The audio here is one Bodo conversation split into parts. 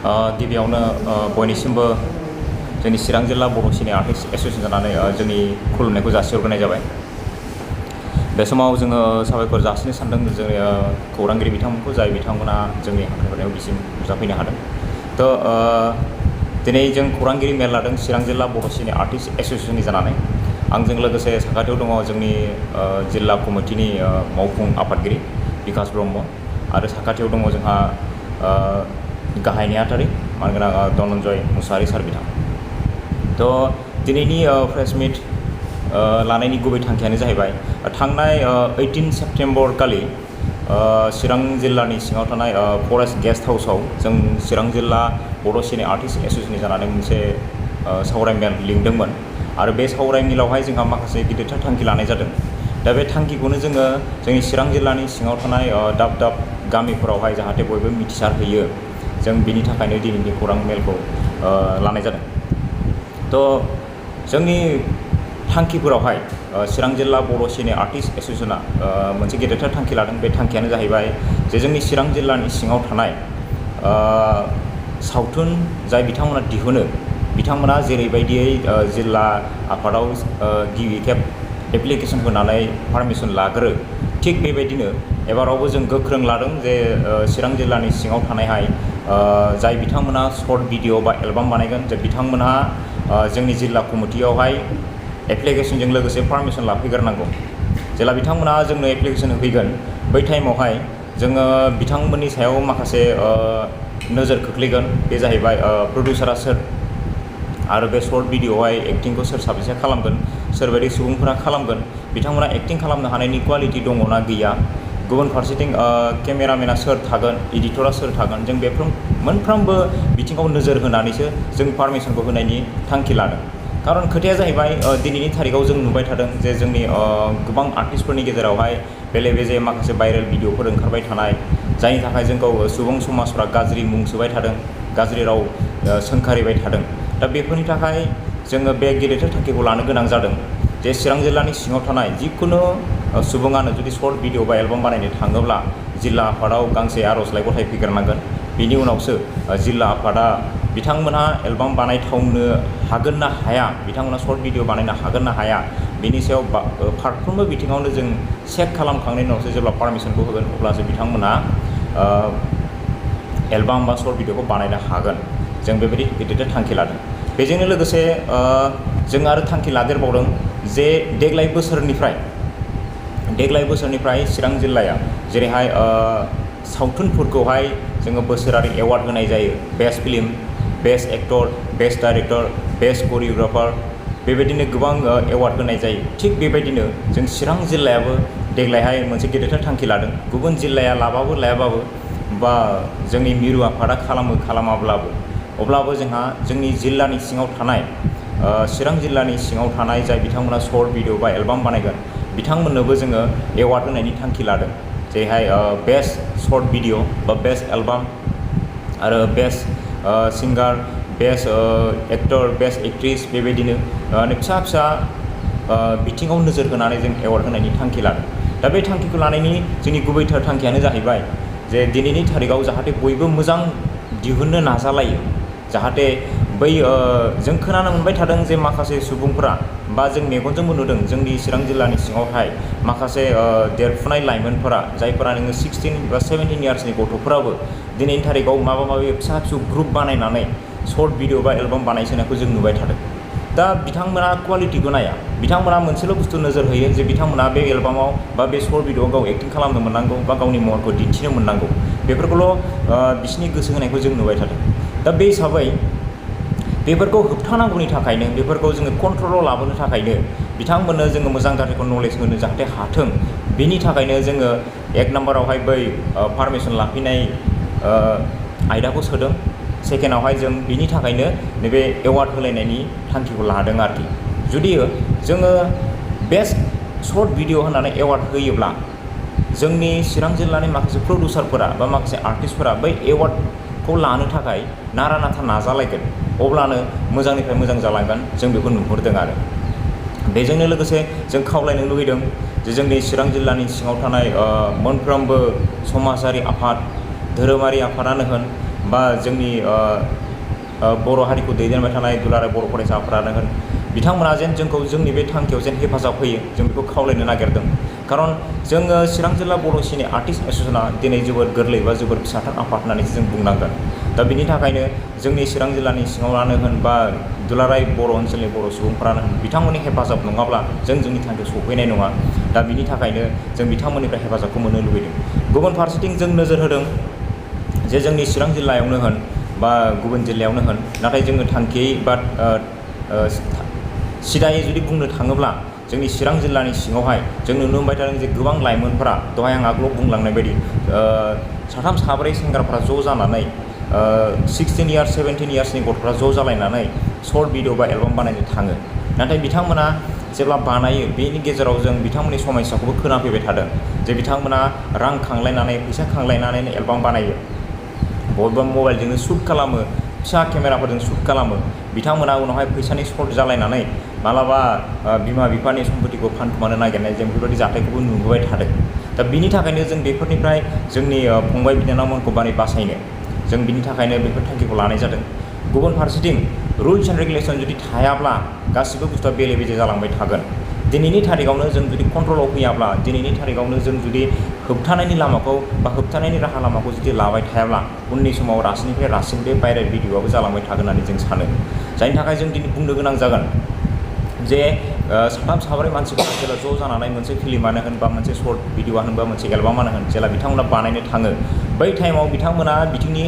गिबियावनो बयनिसिमबो जोंनि चिरां जिल्ला बर' सिने आर्टिस्ट एसोसिएशन जानानै जोंनि खुलुमनायखौ जासिहरग्रोनाय जाबाय। बे समाव जोङो साबायखर जासिनो सानदों जोंनि खौरांगिरि बिथांमोनखौ, जाय बिथांमोना जोंनि हांख्रायहरनायाव बिसिम नुजाफैनो हादों। दिनै जों खौरांगिरि मेल लादों चिरां जिल्ला बर' सिने आर्टिस्ट एसोसिएशननि जानानै। आंजों लोगोसे साखाथियाव दङ जोंनि जिल्ला कमिटिनि मावफुं आफादगिरि बिकास ब्रह्म, आरो साखाथियाव दङ जोंहा गाहाय नेहाथारि मानगोनां धनन्जय मुसाहारि सार बिथां। दिनैनि प्रेस मिट लानायनि गुबै थांखियानो जाहैबाय थांनाय 18 सेप्तेम्बर खालि चिरां जिल्लानि सिङाव थानाय फरेस्ट गेस्ट हाउसाव जों चिरां जिल्ला बर' सिने आर्टिस्ट एसोसिएशन जानानै मोनसे सावरायमेल लिंदोंमोन, आरो बे सावरायमेलावहाय जोंहा माखासे गिदिरथार थांखि लानाय जादों। दा बे थांखिखौनो जोङो जोंनि चिरां जिल्लानि सिङाव थानाय दाब दाब गामिफोरावहाय जाहाथे बयबो मिथिसार होयो, जों बिनि थाखायनो दिनैनि खौरां मेलखौ लानाय जादों। जोंनि थांखिफोरावहाय चिरां जिल्ला बर' सिने आर्टिस्ट एसोसिएशना मोनसे गेदेरथार थांखि लादों। बे थांखियानो जाहैबाय जे जोंनि चिरां जिल्लानि सिङाव थानाय सावथुन जाय बिथांमोना दिहुनो, बिथांमोना जेरैबायदियै जिल्ला आफादाव गिबि खेब एप्लिकेसन होनानै पारमिसन लाग्रो, थिग बेबायदिनो एबारावबो जों गोख्रों लादों जे चिरां जिल्लानि सिङाव थानायहाय जाय बिथांमोना शर्ट भिडिअ बा एलबाम बानायगोन, जे बिथांमोनहा जोंनि जिल्ला कमिटियावहाय एप्लिकेसनजों लोगोसे पारमिसन लाफैग्रोनांगौ। जेब्ला बिथांमोना जोंनो एप्लिकेसन होफैगोन, बै टाइमावहाय जोङो बिथांमोननि सायाव माखासे नोजोर खोख्लैगोन। बे जाहैबाय प्रडिउसारा सोर, आरो बे शर्ट भिडिअआवहाय एक्टिंखौ सोर साबेसे खालामगोन, सोरबायदि सुबुंफोरा खालामगोन, बिथांमोना एक्टिं खालामनो हानायनि क्वालिटि दङ ना गैया, गुबुन फारसेथिं केमेरामेना सोर थागोन, एडिटरा सोर थागोन, जों बेफोर मोनफ्रोमबो बिथिङाव नोजोर होनानैसो जों पारमिसनखौ होनायनि थांखि लादों। खारन खोथाया जाहैबाय दिनैनि थारिखआव जों नुबाय थादों जे जोंनि गोबां आर्टिस्टफोरनि गेजेरावहाय बेले बेजे माखासे भाइरेल भिडिअफोर ओंखारबाय थानाय, जायनि थाखाय जोंखौ सुबुं समाजफ्रा गाज्रि मुं सुबाय थादों, गाज्रि राव सोंखारिबाय थादों। दा बेफोरनि थाखाय जोङो बे गेदेरथार थांखिखौ लानो गोनां जादों जे चिरां जिल्लानि सिङाव थानाय जिखुनु सुबुङानो जुदि शर्ट भिडिअ बा एलबाम बानायनो थाङोब्ला जिल्ला आफादाव गांसे आर'जलाइ गथायफैग्रोनांगोन। बिनि उनावसो जिल्ला आफादा बिथांमोनहा एलबाम बानायथावनो हागोन ना हाया, बिथांमोना शर्ट भिडिअ बानायनो हागोन ना हाया, बिनि सायाव फारफ्रोमबो बिथिङावनो जों चेक खालामखांनायनि उनावसो जेब्ला पारमिसनखौ होगोन, अब्लासो बिथांमोना एलबाम बा शर्ट भिडिअखौ बानायनो हागोन। जों बेबायदि गिदिर थांखि लादों। बेजोंनो लोगोसे जों आरो थांखि लादेरबावदों जे देग्लाय बोसोरनिफ्राय चिरां जिल्लाया जेरैहाय सावथुनफोरखौहाय जोङो बोसोरारि एवार्ड होनाय जायो। Best film, best actor, best director, best choreographer, बेबायदिनो गोबां एवार्ड होनाय जायो। थिग बेबायदिनो जों चिरां जिल्लायाबो देग्लायहाय मोनसे गेदेरथार थांखि लादों। गुबुन जिल्लाया लाबाबो लायाबाबो बा जोंनि मिरु आफादा खालामाब्लाबो, अब्लाबो जोंहा जोंनि जिल्लानि सिङाव थानाय चिरां जिल्लानि सिङाव थानाय जाय बिथांमोना शर्ट भिडिअ बा एलबाम बानायगोन, बिथांमोननोबो जोङो एवार्ड होनायनि थांखि लादों। जेरैहाय बेस्ट शर्ट भिडिअ बा बेस्ट एलबाम, आरो बेस्ट सिंगार, बेस्ट एक्टर, बेस्ट एक्ट्रिस, बेबायदिनो फिसा फिसा बिथिङाव नोजोर होनानै जों एवार्ड होनायनि थांखि लादों। दा बे थांखिखौ लानायनि जोंनि गुबैथार थांखियानो जाहैबाय जे दिनैनि थारिखआव जाहाथे बयबो मोजां दिहुननो नाजालायो, जाहाथे बै जों खोनानो मोनबाय थादों जे माखासे सुबुंफोरा बा जों मेगनजोंबो नुदों जोंनि चिरां जिल्लानि सिङावहाय माखासे देरफुनाय लाइमोनफोरा, जायफोरा नोङो 16 बा 17 इयार्सनि गथ'फोराबो दिनैनि थारिखआव माबा माबि फिसा फिसौ ग्रुप बानायनानै शर्ट भिडिअ बा एलबाम बानायसोनायखौ जों नुबाय थादों। दा बिथांमोना क्वालिटिखौ नाया, बिथांमोना मोनसेल' बुस्थु नोजोर होयो जे बिथांमोना बे एलबामाव बा बे शर्ट भिडिअआव गाव एक्टिं खालामनो मोननांगौ बा गावनि महरखौ दिन्थिनो मोननांगौ, बेफोरखौल' बिसिनि गोसो होनायखौ जों नुबाय थादों। दा बे हिसाबै बेफोरखौ होबथानांगौनि थाखायनो, बेफोरखौ जोङो कन्ट्रलाव लाबोनो थाखायनो बिथांमोननो जोङो मोजां गाज्रिखौ नलेज होनो जाहाथे हाथों, बेनि थाखायनो जोङो 1 नाम्बारावहाय बै पारमिसन लाफैनाय आयदाखौ सोदों। सेकेन्डआवहाय जों बिनि थाखायनो नैबे एवार्ड होलायनायनि थांखिखौ लादों आरोखि। जुदि जोङो बेस्ट शर्ट भिडिअ होनानै एवार्ड होयोब्ला जोंनि चिरां जिल्लानि माखासे प्रडिउसारफोरा बा माखासे आर्टिस्टफोरा बै एवार्डखौ लानो थाखाय नारा नाथा नाजालायगोन, अब्लानो मोजांनिफ्राय मोजां जालांगोन, जों बेखौ नुहुरदों। आरो बेजोंनो लोगोसे जों खावलायनो लुबैदों जे जोंनि चिरां जिल्लानि सिङाव थानाय मोनफ्रोमबो समाजारि आफाद, धोरोमारि आफादानो होन बा जोंनि बर' हारिखौ दैदेनबाय थानाय दुलाराय बर' फरायसा आफादानो होन बिथांमोना जेन जोंखौ जोंनि बे थांखियाव जेन हेफाजाब होयो जों बेखौ खावलायनो नागिरदों। खारन जोङो चिरां जिल्ला बर' सिने आर्टिस्ट एस'सियेसना दिनै जोबोर गोरलै बा जोबोर फिसाथार आफाद होननानैसो जों बुंनांगोन। दा बिनि थाखायनो जोंनि चिरां जिल्लानि सिङावनो होन बा दुलाराय बर' ओनसोलनि बर' सुबुंफोरानो होन बिथांमोननि हेफाजाब नङाब्ला जों जोंनि थांखियाव सौफैनाय नङा। दा बिनि थाखायनो जों बिथांमोननिफ्राय हेफाजाबखौ मोननो लुबैदों। गुबुन फारसेथिं जों नोजोर होदों जे जोंनि चिरां जिल्लायावनो होन बा गुबुन जिल्लायावनो होन नाथाय जोङो थांखियै बा सिदायै जुदि बुंनो थाङोब्ला जोंनि चिरां जिल्लानि सिङावहाय जों नुनो मोनबाय थादों जे गोबां लाइमोनफोरा दहाय आं आगोलाव बुंलांनाय बायदि साथाम साब्रै सेंग्राफ्रा ज' जानानै 16 इयार्स 17 इयार्सनि गथ'फ्रा ज' जालायनानै शर्ट भिडिअ बा एलबाम बानायनो थाङो। नाथाय बिथांमोना जेब्ला बानायो बेनि गेजेराव जों बिथांमोननि समस्याखौबो खोनाफैबाय थादों जे बिथांमोना रां खांलायनानै फैसा खांलायनानै एलबाम बानायो, बबेबा मबाइलजोंनो शुट खालामो, फिसा केमेराफोरजों शुट खालामो। बिथांमोना उनावहाय फैसानि सर्ट जालायनानै मालाबा बिमा बिफानि सम्पतिखौ फानखुमानो नागिरनाय जों बेफोरबायदि जाथायखौबो नुबोबाय थादों। दा बिनि थाखायनो जों बेफोरनिफ्राय जोंनि फंबाय बिनानावमोनखौ बासायनो जों बिनि थाखायनो बेफोर थांखिखौ लानाय जादों। गुबुन फारसेथिं रुल्स एन्ड रेगुलेसन जुदि थायाब्ला गासिबो बुस्थुआ बेले बेजे जालांबाय थागोन। दिनैनि थारिखआवनो जों जुदि कन्ट्रलाव फैयाब्ला दिनैनि थारिखआवनो जों जुदि होबथानायनि लामाखौ बा होबथानायनि राहा लामाखौ जुदि लाबाय थायाब्ला उननि समाव रासिननिफ्राय रासिन बे भाइरेल भिडिअ'आबो जालांबाय थागोन होननानै जों सानो। जायनि थाखाय जों दिनै बुंनो गोनां जागोन जे साथाम साब्रै मानसिफोरा जेला ज' जानानै मोनसे फिल्मानो होन बा मोनसे शर्ट भिडिअ'आनो होन बा मोनसे एलबामानो होन जेला बिथांमोना बानायनो थाङो बै टाइमाव बिथांमोना बिथिंनि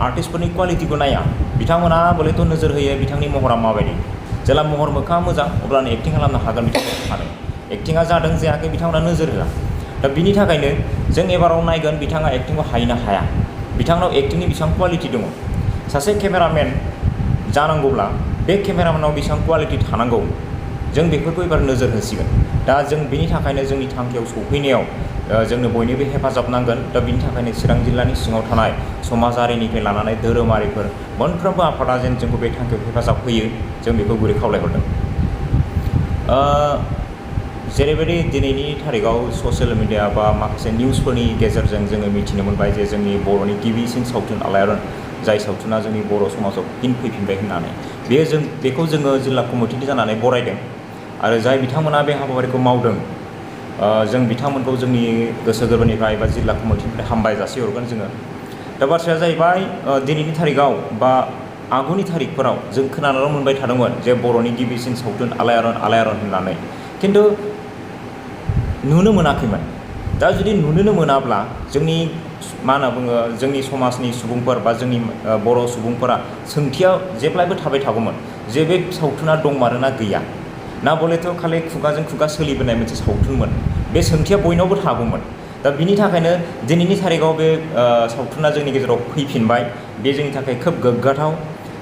आर्टिस्टफोरनि क्वालिटिखौ नाया। बिथांमोना बोलेथ' नोजोर होयो बिथांनि महरा माबायदि। जेला महर मोखाङा मोजां अब्लानो एक्टिं खालामनो हागोन बिथांमोना सानो। एक्टिङा जादों जायाखै बिथांमोना नोजोर होआ। दा बिनि थाखायनो जों एबाराव नायगोन बिथाङा एक्टिंखौ हायोना हाया, बिथांनाव एक्टिंनि बेसेबां क्वालिटि दङ। सासे केमेरामेन जानांगौब्ला बे केमेरामेनाव बेसेबां क्वालिटि थानांगौ जों बेफोरखौ एबार नोजोर होसिगोन। दा जों बिनि थाखायनो जोंनि थांखियाव सौफैनायाव जोंनो बयनिबो हेफाजाब नांगोन। दा बिनि थाखायनो चिरां जिल्लानि सिङाव थानाय समाजारिनिफ्राय लानानै धोरोमारिफोर मोनफ्रोमबो आफादा जेन जोंखौ बे थांखियाव हेफाजाब होयो जों बेखौ गुरै खावलायहरदों। जेरैबायदि दिनैनि थारिखआव ससियेल मिडिया बा माखासे निउसफोरनि गेजेरजों जोङो मिथिनो मोनबाय जे जोंनि बर'नि गिबिसिन सावथुन आलायारन जाय सावथुना जोंनि बर' समाजाव फिन फैफिनबाय होननानै बेखौ जोङो जिल्ला कमिटिनि जानानै बरायदों आरो जाय बिथांमोना बे हाबाफारिखौ मावदों जों बिथांमोनखौ जोंनि गोसो गोरबोनिफ्राय बा जिल्ला कमिटिनिफ्राय हामबाय जासिहरगोन जोङो। दा बाथ्राया जाहैबाय दिनैनि थारिखआव बा आगुनि थारिखफोराव जों खोनानो मोनबाय थादोंमोन जे बर'नि गिबिसिन सावथुन आलायारन होननानै, खिन्थु नुनो मोनाखैमोन। दा जुदि नुनोनो मोनाब्ला जोंनि मा होनना बुङो जोंनि समाजनि सुबुंफोर बा जोंनि बर' सुबुंफोरा सोंथिया जेब्लायबो थाबाय थागौमोन जे बे सावथुना दंमारोना गैया, ना बलेथ' खालि खुगाजों खुगा सोलिबोनाय मोनसे सावथुनमोन, बे सोंथिया बयनावबो थागौमोन। दा बिनि थाखायनो दिनैनि थारिखआव बे सावथुना जोंनि गेजेराव फैफिनबाय, बे जोंनि थाखाय खोब गोग्गाथाव।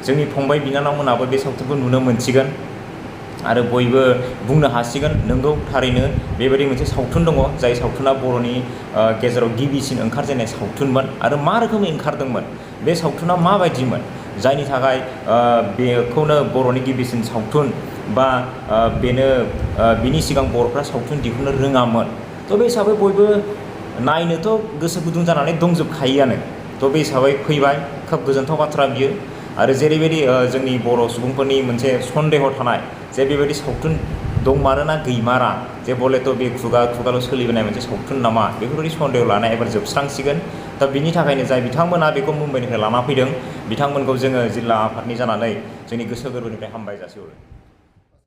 जोंनि फंबाय बिनानावमोनाबो बे सावथुनखौ नुनो मोनसिगोन आरो बयबो बुंनो हासिगोन नोंगौ थारैनो बेबायदि मोनसे सावथुन दङ जाय सावथुना बर'नि गेजेराव गिबिसिन ओंखारजेननाय सावथुनमोन आरो मा रोखोमै ओंखारदोंमोन, बे सावथुना माबायदिमोन, जायनि थाखाय बेखौनो बर'नि गिबिसिन सावथुन बा बिनि सिगां बर'फ्रा सावथुन दिहुननो रोङामोन। थ' बे हिसाबै बयबो नायनोथ' गोसो गुदुं जानानै दंजोबखायोआनो। थ' बे हिसाबै फैबाय, खोब गोजोनथाव बाथ्रा बियो। आरो जेरैबायदि जोंनि बर' सुबुंफोरनि मोनसे सन्देह थानाय जे बेबायदि सावथुन दंमारोना गैमारा, जे बलेथ' बे खुगाल' सोलिबोनाय मोनसे सावथुन नामा, बेफोरबायदि सन्देह लानाया एबार जोबस्रांसिगोन। दा बिनि थाखायनो जाय बिथांमोना बेखौ मुम्बाइनिफ्राय लाना फैदों बिथांमोनखौ जोङो जिल्ला आफादनि जानानै जोंनि गोसो गोरबोनिफ्राय हामबाय जासिहरो।